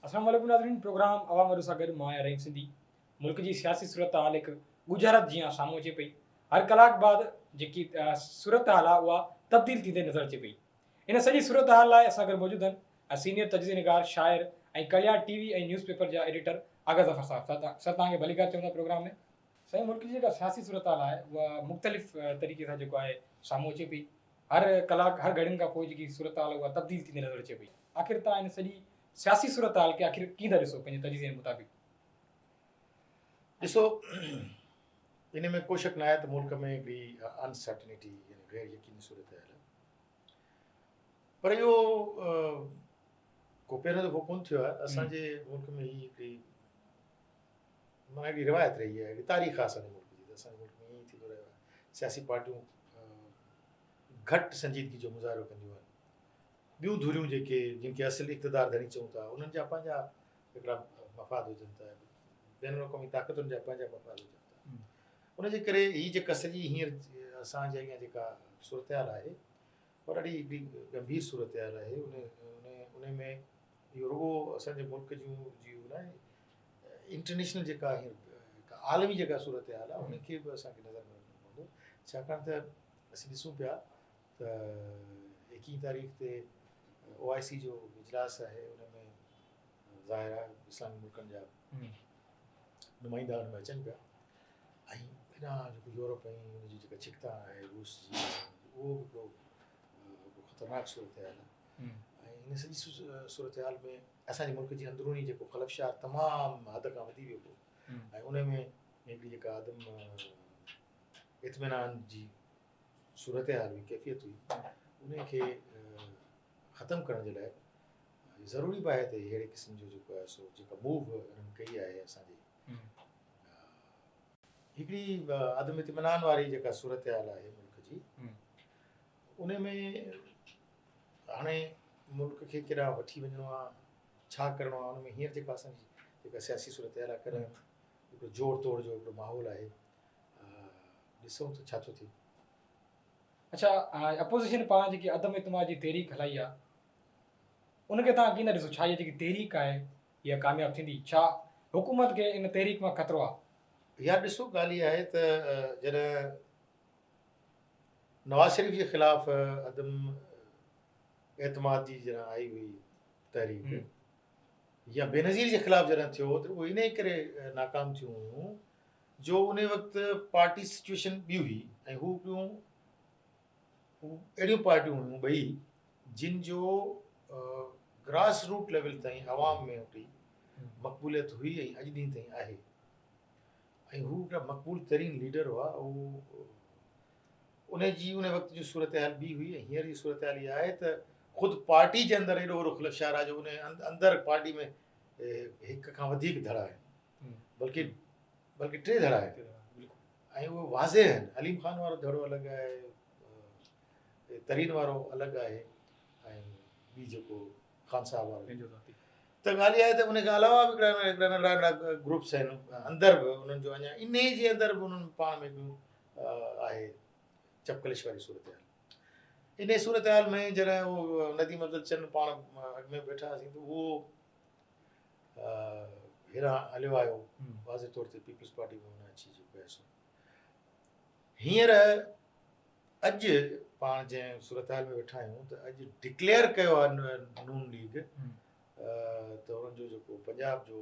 السلام عليڪم ناظرين پروگرام عوام اڏو سان گڏ مان آهيان رحيم سنڌي ملڪ جي سياسي صورتحال هڪ ڳجهارت جيان سامهون اچي پئي هر ڪلاڪ بعد جيڪي صورتحال آهي اها تبديل ٿيندي نظر اچي پئي ان سڄي صورتحال لاء اسان گڏ موجود آهن سينيئر تجزيي نگار شاعر ۽ ڪليار ٽي وي ۽ نيوز پيپر جا ايڊيٽر آغا ظفر صاحب سر توهان کي ڀليڪار چون ٿا پروگرام ۾ سائين ملڪ جي جيڪا سياسي صورتحال آهي اها مختلف طريقي سان جيڪو آهي سامهون اچي پئي هر ڪلاڪ هر گهڙين کان پوء جيڪي صورتحال اها تبديل ٿيندي نظر اچي پئي آخر توهان ان سڄي سياسي صورتحال کي آخر ڪيئن ٿا ڏسو پنهنجي تجزيي مطابق؟ ڏسو ان ۾ ڪو شڪ ناهي ته ملڪ ۾ هڪڙي انسرٽنٽي يعني غير يقيني صورتحال آهي پر اهو ڪو پهريون دفعو ڪونه ٿيو آهي اسان جي ملڪ ۾ هي هڪڙي معنيٰ هڪڙي روايت رهي آهي، هڪڙي تاريخ آهي اسان جي ملڪ جي ته اسان جي ملڪ ۾ ائين ئي ٿيندو رهيو آهي. سياسي پارٽيون گهٽ سنجيدگي جو مظاهرو ڪنديون آهن. ٻيون ڌريون جيڪي جن کي اصل اقتدار ڌڻي چئون ٿا انهن جا پنهنجا هڪڙا مفاد هجن ٿا، بين الاقوامي طاقتن جا پنهنجا مفاد هجن ٿا. ان جي ڪري هي جيڪا سڄي هينئر اسان جي اڳيان جيڪا صورتحال آهي اها ڏاڍي هڪڙي ڳنڀير صورتحال آهي. ان ان ۾ اهو رڳو اسان جي ملڪ جون جي ناهي انٽرنيشنل جيڪا هينئر عالمي جيڪا صورتحال آهي ان کي به اسان کي نظر ۾ رکڻو پوندو ڇاڪاڻ ته اسين ڏسون پيا ته ايڪيهين تاريخ تي او آء سي جو اجلاس آهي ان ۾ ظاهر آهي اسلامي ملڪن جا نمائندا ان ۾ اچن پيا ۽ هيڏانهن جيڪو يورپ ۽ ان جي جيڪا ڇڪتاڻ آهي روس جي اهو به هڪڙو خطرناڪ صورتحال آهي ۽ ان سڄي صورتحال ۾ اسان جي ملڪ جي اندروني جيڪو خلفشار تمام حد کان وڌي ويو هو ۽ ان ۾ هڪڙي جيڪا عدم اطمينان جي صورتحال هئي ڪيفيت هئي ان کي ختم ڪرڻ جي لاء ضروري به آهي ته اهڙي قسم جو جيڪو آهي سو جيڪا موو انهن ڪئي آهي اسان جي هڪڙي عدم اطمينان واري جيڪا صورتحال آهي ملڪ جي ان ۾ هاڻي ملڪ کي ڪيڏانهن وٺي وڃڻو آهي، ڇا ڪرڻو آهي، ان ۾ هينئر جيڪا اسان جي جيڪا سياسي صورتحال آهي ڪڏهن هڪڙو جوڙ توڙ جو هڪڙو ماحول آهي، ڏسون ته ڇا ٿو ٿئي. اڇا اپوزيشن پاڻ جيڪي عدم اعتماد جي تحريڪ هلائي آهي ان کي توهان ڪيئن ٿا ڏسو ڇا اها جيڪي تحريڪ آهي اها ڪامياب ٿيندي ڇا حڪومت کي ان تحريڪ مان خطرو آهي؟ يار ڏسو ڳالهه اها آهي ته جڏهن نواز شريف جي خلاف عدم اعتماد جي جڏهن آئي هئي تحريڪ يا بينظير جي خلاف جڏهن ٿيو ته اهي انهي ڪري ناڪام ٿيون هيون جو ان وقت پارٽي سچويشن ٻي هئي ۽ هو ٻيون اهڙيون پارٽيون هيون ٻئي جن جو گراس روٽ ليول تائين عوام ۾ هڪڙي مقبوليت هئي ۽ اڄ ڏينهن تائين آهي ۽ هو هڪڙا مقبول ترين ليڊر هئا هو ان جي ان وقت جي صورتحال ٻي هئي ۽ هينئر جي صورتحال اها آهي ته خود پارٽي جي اندر ايڏو وڏو خلفشار آهي جو ان اندر پارٽي ۾ هڪ کان وڌيڪ ڌڙا آهن بلڪه بلڪه ٽي ڌڙا آهن ۽ اهي واضح آهن عليم خان وارو ڌڙو الڳ آهي ترين وارو الڳ آهي ۽ ٻي جيڪو خان صاحب وارو ته ڳالهه اها آهي ته ان کان علاوه به هڪڙا هڪڙا ننڍڙا ننڍڙا گروپس آهن اندر به انهن جو اڃا انهي جي اندر به انهن پاڻ ۾ هڪڙيون آهي چپڪلش واري صورتحال انهي صورتحال ۾ جڏهن اهو نديم افضل چن پاڻ اڳ ۾ ويٺا هئاسين ته اهو هيڏانهن هليو آيو واضح طور تي پيپلز پارٽي ۾ هن اچي جيڪو آهي سو هينئر اڄ پاڻ جنهن صورتحال ۾ ويٺا آهيون ته اڄ ڊڪليئر ڪيو آهي نون ليگ ته انهن جو جيڪو پنجاب جو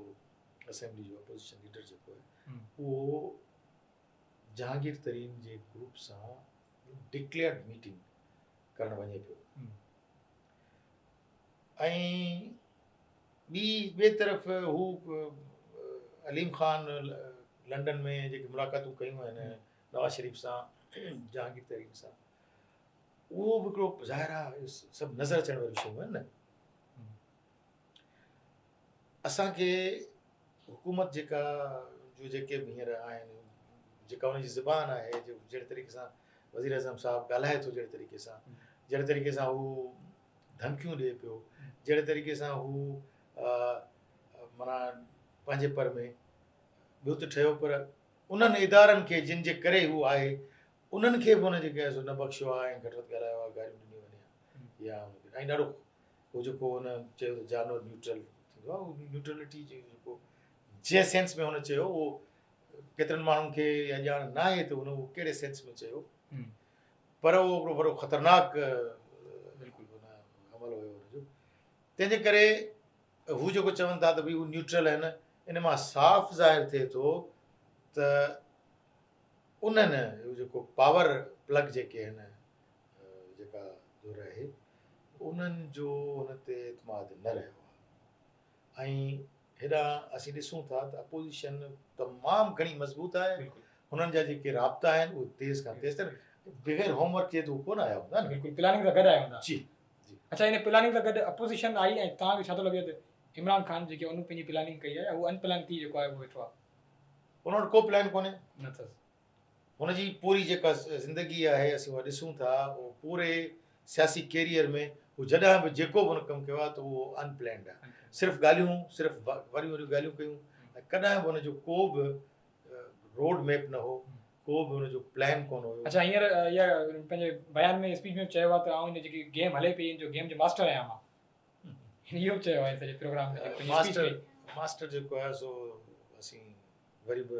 اسيمبلي جو اپوزيشن ليڊر جيڪو آهي اهو جهانگير ترين جي گروپ سان ڊڪليئرڊ ميٽنگ ڪرڻ وڃي پيو ۽ ٻي ٻئي طرف هو عليم خان لنڊن ۾ جيڪي ملاقاتون ڪيون آهن نواز شريف سان جهانگير ترين سان اهو به هڪڙو ظاهر آهي سڀ نظر اچڻ واريون شيون آهن نه اسان کي حڪومت جيڪا جو جيڪي به هينئر آهن جيڪا ان جي زبان آهي جهڙي طريقي سان وزير اعظم صاحب ڳالهائي ٿو جهڙي طريقي سان جهڙي طريقي سان هو ڌمڪيون ڏئي پيو جهڙي طريقي سان هو معنيٰ پنهنجي پر ۾ ٻيو ته ٺهيو پر انهن ادارن کي جن جي ڪري هو آهي انهن کي به هن جيڪي آهي سو نه بخشيو آهي ۽ گهٽ وڌ ڳالهايو آهي گاريون ڏنيون وڃي يا ۽ ڏاڍو هو جيڪو هن چيو ته جانور نيوٽرل ٿيندو. ٿيندو آهي. اهو نيوٽرلٽي جو جيڪو جنهن سينس ۾ هن چيو اهو ڪيترن ماڻهن کي اها ڄاڻ ناهي ته هن اهو ڪهڙي سينس ۾ چيو، پر اهو هڪڙو وڏو خطرناڪ بلڪل عمل هيو هن جو. تنهن جي ڪري هو جيڪو چون ٿا ته ڀئي هو نيوٽرل آهن، ان مان صاف ظاهر ٿئي ٿو ته انهن اهو جيڪو پاور پلگ جيڪي آهن، جيڪا ڌر آهي، انهن جو هن تي اعتماد نه رهيو آهي. ۽ هيڏانهن اسين ڏسون ٿا ته اپوزيشن تمام گهڻي مضبوط آهي، هنن جا جيڪي رابطا آهن اهي تيز کان تيز تر، بغير هوم ورڪ جي ته هو ڪونه آيا هوندا نه. بلڪل پلاننگ سان گڏ آيا هوندا. جي جي. اڇا ان پلاننگ سان گڏ اپوزيشن آئي ۽ توهان کي ڇا ٿو لڳي ته عمران خان جيڪي ان پنهنجي پلاننگ ڪئي آهي يا هو ان پلان ٿي جيڪو آهي اهو ويٺو آهي؟ هن وٽ ڪو پلان ڪونهي. نه اٿس. هن جي پوري جيڪا زندگي آهي اسين اها ڏسون ٿا، اهو پوري سياسي ڪيريئر ۾ هو جڏهن به جيڪو به هن ڪم ڪيو آهي ته اهو ان پلانڊ آهي. صرف ڳالهيون، صرف وڏيون وڏيون ڳالهيون ڪيون ۽ ڪڏهن به هن جو ڪو به روڊ ميپ نه هو، ڪو به هن جو پلان ڪونه هيو. اڇا هينئر اها پنهنجي بيان ۾ اسپيچ ۾ چيو آهي ته آئون هن جيڪي گيم هلي پئي ان جو گيم جو ماسٽر آهيان مان. هن اهو به چيو آهي سڄي پروگرام ۾ جيڪو پنهنجي اسپيچ ڪئي. ماسٽر جيڪو آهي سو اسين وري به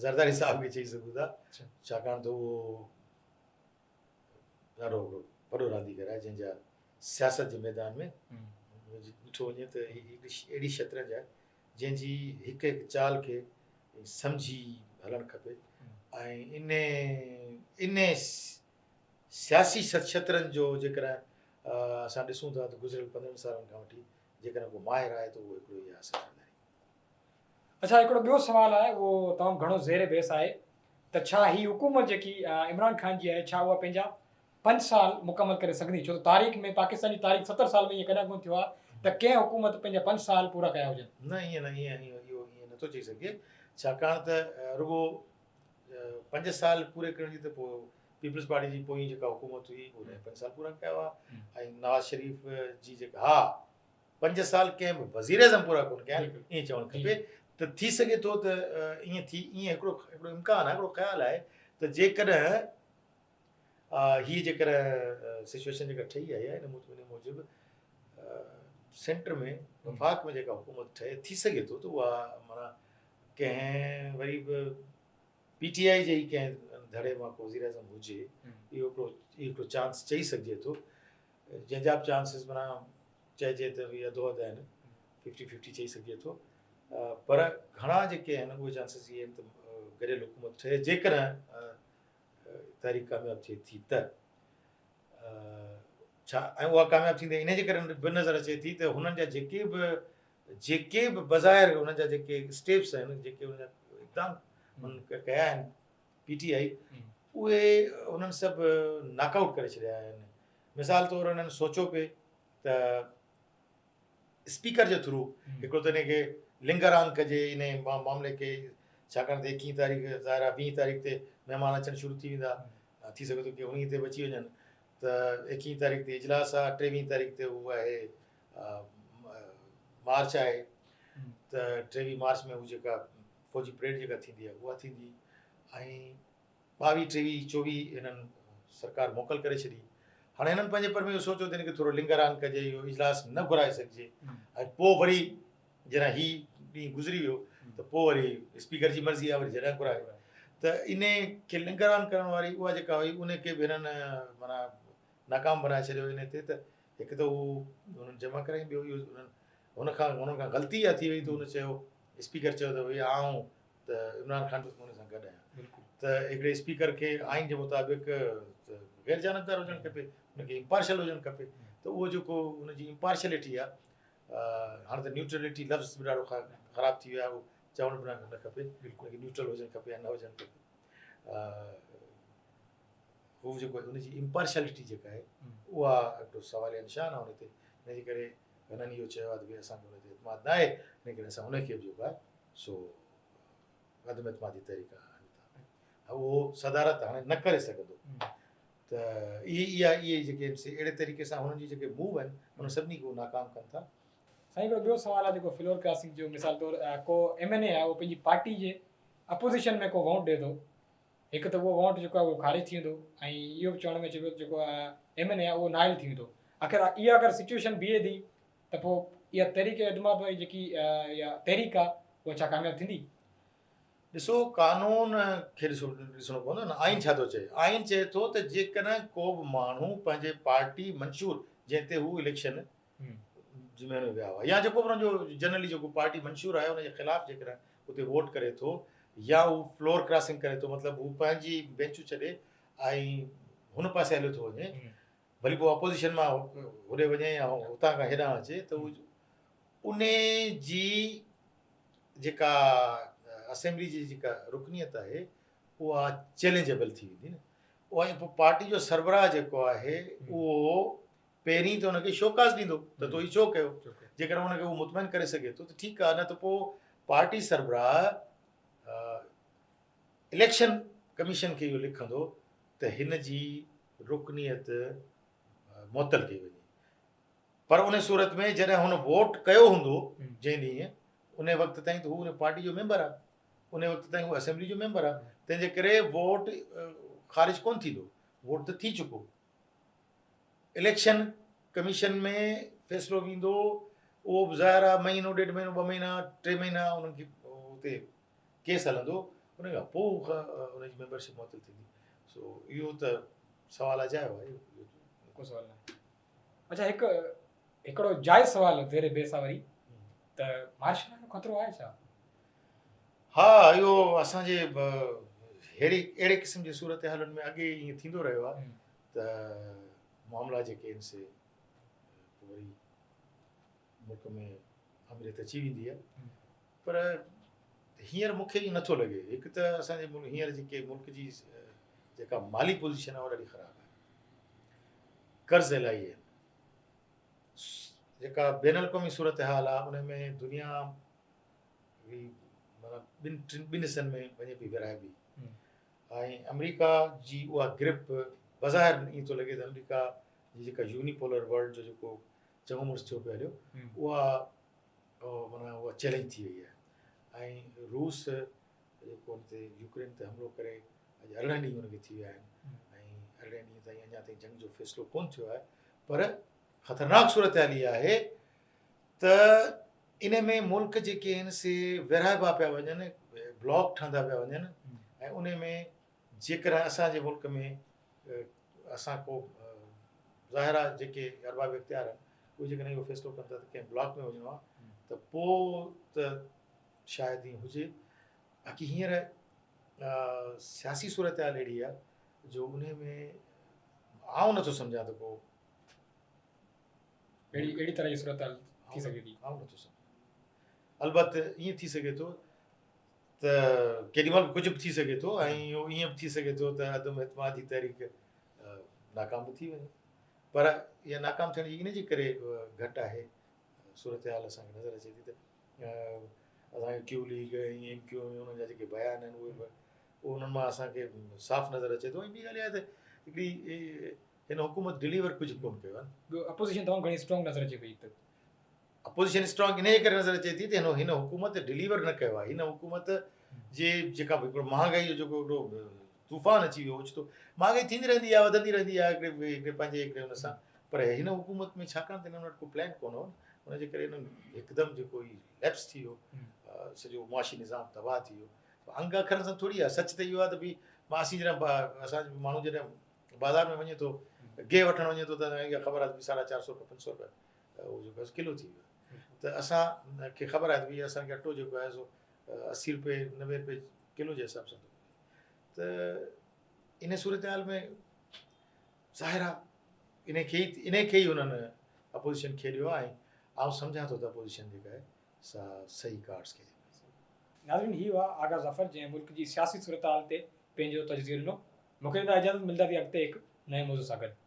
زرداري صاحب کي چئي سگهون ٿا، ڇاڪاڻ ته اهو ڏاڍو هڪڙو وڏو رانديگر آهي جنهن جا سياست جي ميدان ۾ ڏٺو وڃي ته هي هڪڙي اهڙي شطرنج آهي جنهن جي هڪ هڪ چال کي سمجهي هلڻ کپي ۽ ان ان سياسي شطرنج جو جيڪڏهن اسان ڏسون ٿا ته گذريل 15 سالن کان وٺي جيڪڏهن ڪو ماهر آهي ته اهو هڪڙو ئي آهي آصف زرداري. اڇا هڪڙو ٻيو سوال آهي اهو تمام گهڻو زير بحث آهي ته ڇا هي حڪومت جيڪي عمران خان جي آهي ڇا اها پنهنجا 5 سال مڪمل ڪري سگهندي؟ ڇو ته تاريخ ۾ پاڪستان جي تاريخ 70 سال ۾ ائين ڪڏهن ڪونه ٿيو آهي ته ڪنهن حڪومت پنهنجا 5 سال پورا ڪيا هجن. نه ائين نه ائين اهو ائين نٿو چئي سگهجي ڇاڪاڻ ته رڳو 5 سال پوري ڪرڻ جي ته پوء پيپلز پارٽي جي پوئين جيڪا حڪومت هئي ان 5 سال پورا ڪيا هئا ۽ نواز شريف جي جيڪا ها 5 سال ڪنهن به وزيراعظم پورا ڪونه ڪيا آهن ائين چوڻ کپي ته ٿي سگهي ٿو ته ائين ٿي ائين هڪڙو هڪڙو امڪان آهي هڪڙو خيال آهي ته جيڪڏهن هي جيڪڏهن سچويشن جيڪا ٺهي آئي آهي ان موجب سينٽر ۾ وفاق ۾ جيڪا حڪومت ٺهي ٿي سگهي ٿو ته اها معنيٰ ڪنهن وري به پي ٽي آء جي ئي ڪنهن ڌڙي مان ڪو وزيراعظم هجي اهو هڪڙو هڪڙو چانس چئي سگهجي ٿو جنهن جا به چانسز معنيٰ چئجي ته اهي اڌو اڌ آهن، ففٽي ففٽي چئي سگهجي ٿو، پر گهڻا جيڪي آهن اهي چانسز اهي آهن ته گڏيل حڪومت ٺهي جيڪڏهن تحريڪ ڪامياب ٿئي ٿي ته ڇا ۽ اها ڪامياب ٿيندي ان جي ڪري به نظر اچي ٿي ته هنن جا جيڪي به جيڪي به بظاهر هنن جا جيڪي اسٽيپس آهن جيڪي هنن جا اقدام هنن ڪيا آهن پي ٽي آء اهي انهن سڀ ناڪ آئوٽ ڪري ڇڏيا آهن. مثال طور انهن سوچيو پئي ته اسپيڪر جي ٿرو هڪڙو ته ان کي لنگر آن ڪجي ان معاملي کي، ڇاڪاڻ ته 21 تاريخ ظاهر آهي 20 تاريخ تي مهمان اچڻ شروع ٿي ويندا، ٿي سگهي ٿو ڪي 19 تي به اچي وڃن ته 21 تاريخ تي اجلاس آهي، 23 تاريخ تي هو آهي مارچ آهي ته 23 مارچ ۾ هو جيڪا فوجي پريڊ جيڪا ٿيندي آهي اها ٿيندي ۽ 22، 23، 24 هنن سرڪار موڪل ڪري ڇڏي. هاڻي هنن پنهنجي پر ۾ اهو سوچيو ته هن کي ٿورو لنگر آن ڪجي، اهو اجلاس نه گهرائي سگهجي ۽ پوء وري جڏهن هي ڏينهن گذري ويو ته پوء وري اسپيڪر جي مرضي آهي وري جڏهن گهرائي ته ان کي لنگر آن ڪرڻ واري اها جيڪا هئي ان کي به هنن معنيٰ ناڪام بنائي ڇڏيو ان تي ته هڪ ته هو هنن جمع ڪرائي ٻيو اهو هنن هن کان هنن کان غلطي اها ٿي وئي ته هن چيو اسپيڪر چيو ته ڀئي آئون ته عمران خان هن سان گڏ آهيان ته هڪڙي اسپيڪر کي آئين جي مطابق غير جانبدار هجڻ کپي هن کي امپارشل هجڻ کپي ته اهو جيڪو هن جي امپارشلٽي آهي هاڻي ته نيوٽرلٽي لفظ به ڏاڍو خراب ٿي ويو آهي اهو چوڻ به نه کپي هن کي نيوٽرل هجڻ کپي يا نه هجڻ کپي هو جيڪو هن جي امپارشلٽي جيڪا آهي اها هڪڙو سواليه نشان آهي هن تي ان جي ڪري هنن اهو چيو آهي ته ڀئي اسان کي هن تي اعتماد نه آهي ان ڪري اسان هن کي به جيڪو آهي سو عدم اعتمادي تحريڪ آڻيون ٿا اهو صدارت هاڻي نه ڪري سگهندو ته اهي اها اهي جيڪي آهن سي اهڙي طريقي سان هنن جي جيڪي موو آهن انهن سڀني کي هو ناڪام ڪن ٿا. سائين هڪڙو ٻيو سوال آهي جيڪو فلور ڪراسنگ جو مثال طور ڪو ايم اين اي آهي اهو پنهنجي پارٽي جي اپوزيشن ۾ ڪو ووٽ ڏي ٿو هڪ ته اهو ووٽ جيڪو آهي اهو خارج ٿي ويندو ۽ اهو به چوڻ ۾ اچي پيو ته جيڪو ايم اين اي آهي اهو نااهل ٿي ويندو آخر اها اگر سچويشن بيهي ٿي ته پوء اها تحريڪ اعتماد واري جيڪي اها تحريڪ آهي اها ڇا ڪامياب ٿيندي؟ ڏسو قانون کي ڏسو ڏسڻو پوندو نه آئين ڇا ٿو چئي آئين چئي ٿو ته جيڪڏهن ڪو به ماڻهو پنهنجي پارٽي منشور جنهن تي هو اليڪشن ۾ ويا هئا يا جيڪو به ان جو جنرلي جيڪو پارٽي منشور آهي ان جي خلاف جيڪڏهن اتي ووٽ ڪري ٿو يا هو فلور ڪراسنگ ڪري ٿو مطلب هو پنهنجي بينچون ڇڏي ۽ هن پاسي هليو ٿو وڃي ڀلي پوء اپوزيشن مان هوڏي وڃي يا هتان کان هيڏانهن اچي ته هو ان جي جيڪا اسيمبلي جي جيڪا رڪنيت آهي اها چئلينجبل ٿي ويندي نه اها پوء پارٽي جو سربراهه جيڪو آهي اهو پهرين ته ان کي شوڪاز ڏيندو ته تو هي ڇو ڪيو جيڪڏهن ان کي هو مطمئن ڪري سگهي ٿو ته ٺيڪ آهي نه ته پوء پارٽي سربراهه اليڪشن ڪميشن کي اهو لکندو ته هن جي رڪنيت معطل ڪئي وڃي پر ان صورت ۾ جڏهن هن ووٽ ڪيو هوندو جنهن ڏينهن ان وقت تائين ته هو ان پارٽي جو ميمبر آهي ان وقت تائين هو اسيمبلي جو ميمبر آهي تنهن جي ڪري ووٽ خارج ڪون ٿيندو ووٽ ته ٿي چڪو اليڪشن ڪميشن ۾ فيصلو ويندو اهو به ظاهر آهي مهينو ڏيڍ مهينو ٻه مهينا ٽي مهينا انهن کي اتي ڪيس هلندو ان کان پوء ان جي ميمبرشپ معطل ٿيندي سو اهو ته سوال اجايو آهي ڪو سوال نه اچها هڪ هڪڙو جائز سوال زير بحث آ وري ته مارشل لا جو خطرو آهي ڇا؟ ها اهو اسان جي ههڙي اهڙي قسم جي صورتحالن ۾ اڳي ائين ٿيندو رهيو آهي ته معاملا جيڪي آهن سي وري ملڪ ۾ آمريت اچي ويندي آهي پر هينئر مون کي ائين نٿو لڳي. هڪ ته اسان جي ملڪ هينئر جيڪي ملڪ جي جيڪا مالي پوزيشن آهي اها ڏاڍي خراب آهي. قرض الاهي آهن. جيڪا بين الاقوامي صورتحال آهي ان ۾ دنيا معنيٰ ٻن ٽن ٻن حصن ۾ وڃي پئي ورهائبي ۽ آمريڪا جي اها گرپ بظاهر ائين ٿو لڳي ته آمريڪا جي جيڪا يونيپولر ورلڊ جو جيڪو چڱو مڙس ٿيو پيو هليو اها معنيٰ اها چئلينج ٿي وئي آهي ۽ روس جيڪو ان تي يوڪرين تي حملو ڪري اڄ 18 ڏينهن ان کي ٿي ويا آهن ۽ 18 ڏينهن تائين اڃا تائين جنگ جو فيصلو ڪون ٿيو آهي پر خطرناڪ صورتحال اها آهي ته ان ۾ ملڪ جيڪي آهن سي ورهائبا پيا وڃن بلاڪ ٺهندا پيا وڃن ۽ ان ۾ جيڪڏهن اسان جي ملڪ ۾ اسان ڪو ظاهر آهي جيڪي ارباب اختيار آهن اهي جيڪڏهن اهو فيصلو ڪن ٿا ته ڪنهن بلاڪ ۾ وڃڻو آهي ته پوء ته شايد ائين هجي باقي هينئر سياسي صورتحال اهڙي آهي جو ان ۾ آئون نٿو سمجهان ته ڪو اهڙي اهڙي طرح جي صورتحال ٿي سگهي ٿي. آئون نٿو سمجهان. البت ائين ٿي سگهي ٿو ته ڪيڏي مهل به ڪجهه به ٿي سگهي ٿو ۽ اهو ائين به ٿي سگهي ٿو ته عدم اعتماد جي تحريڪ ناڪام به ٿي وڃي پر اها ناڪام ٿيڻ جي ان جي ڪري گهٽ آهي صورتحال اسان کي نظر اچي ٿي ته اسان کي ڪيو ليگ ۽ ايم ڪيو ايم انهن جا جيڪي بيان آهن اهي به انهن مان اسان کي صاف نظر اچي ٿو ۽ ٻي ڳالهه اها ته هڪڙي هن حڪومت ڊليور ڪجهه ڪونه ڪيو آهي. ٻيو اپوزيشن تمام گهڻي اسٽرانگ نظر اچي پئي ته. اپوزيشن اسٽرانگ انهيء ڪري نظر اچي ٿي ته هن هن حڪومت ڊليور نه ڪيو آهي. هن حڪومت جي جيڪا هڪڙو مهانگائي جو جيڪو هڪڙو طوفان اچي ويو اوچتو مهانگائي ٿيندي رهندي آهي وڌندي رهندي آهي هڪڙي هڪڙي پنهنجي هڪڙي ان سان پر هن حڪومت ۾ ڇاڪاڻ ته هنن وٽ ڪو پلان ڪونه هو ان جي ڪري هنن هڪدم جيڪو هي ليپس ٿي ويو سڄو معاشي نظام تباهه ٿي ويو انگ اکرن سان ٿوري آهي سچ ته اهو آهي ته ڀي مان اسين جڏهن اسان ماڻهو جڏهن بازار ۾ وڃي ٿو گيهه وٺڻ وڃي ٿو ته هن کي خبر آهي ته 450 روپيا 500 روپيا اهو جيڪو آهي ڪلو ٿي ويو ته اسان کي خبر آهي ته ڀئي اسان کي اٽو جيڪو آهي سو 80 روپئي 90 روپئي ڪلو جي حساب سان ٿو ملي ته ان صورتحال ۾ ظاهر آهي ان کي ئي انهن اپوزيشن کيڏيو آهي ۽ آئون سمجهان ٿو ته اپوزيشن جيڪا آهي سا صحيح ڪارڊس کيڏي پئي. ناظرين هي هئا آغا ظفر جنهن ملڪ جي سياسي صورتحال تي پنهنجو تجزيو ڏنو. مون کي ڏيندا اجازت ملنداسين اڳتي هڪ نئين موضوع سان گڏ.